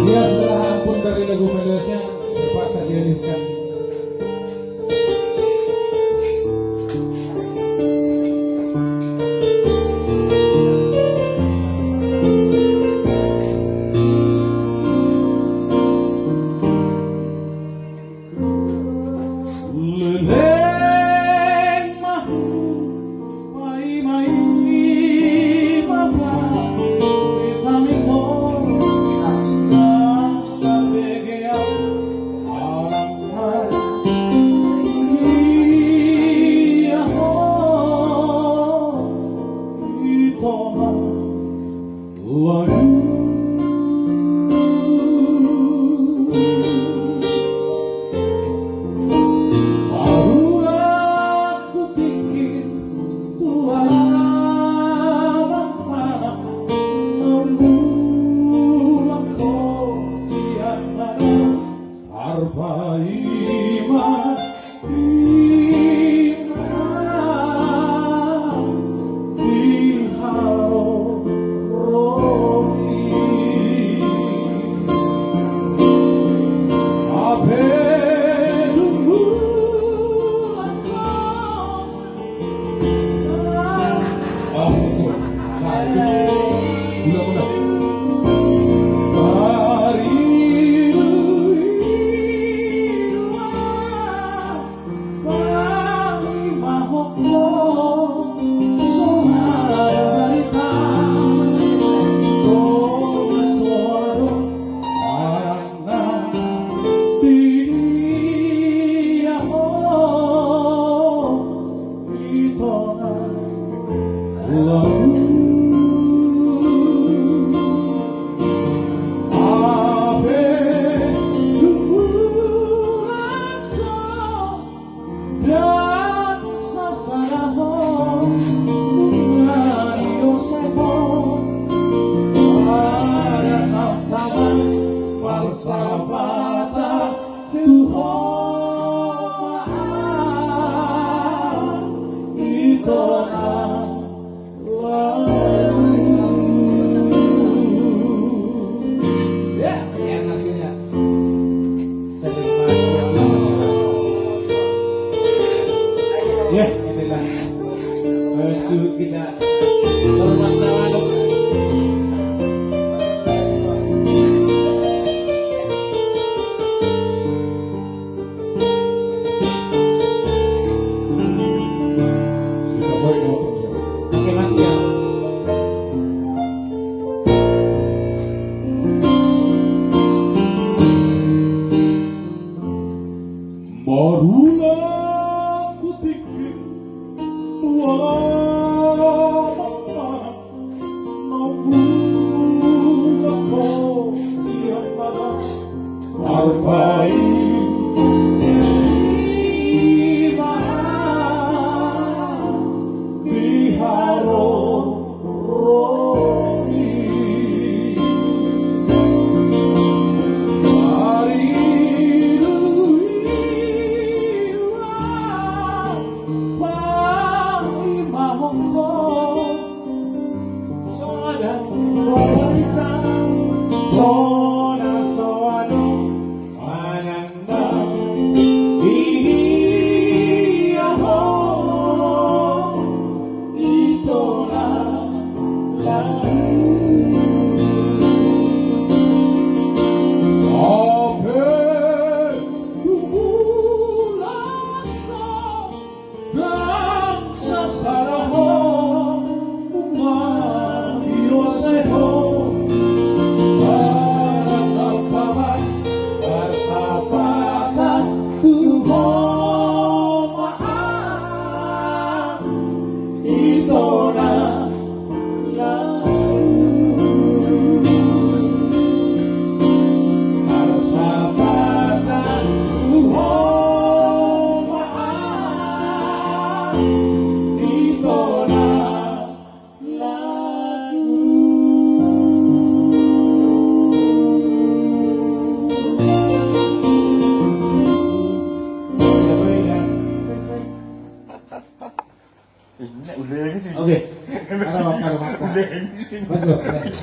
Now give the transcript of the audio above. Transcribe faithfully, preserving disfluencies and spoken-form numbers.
Ya, setelah ampun dari lagu Malaysia, terpaksa dialihkan. Leleng ma paima-ima pangitangiton, na tarbegean arang na ia ho i tonga. Waduh. Baru aku tingki tu alaman mana, naung mulak ho sian na arbaima. Ndang sasala ho nunga diosehon, adat na tama marsampatan tu ho ma i tonga. Ya, ya, ngasihnya. Ya, itulah. Baik, dulu kita hormat na manuk. Oke, Mas, ya. Marula ku tingki tu alaman mana. Songon na paboritahon, hona so adong manang Ini udah ini sih. Oke. Ada apa, ada apa? Udah ini sih. Bagus, bagus.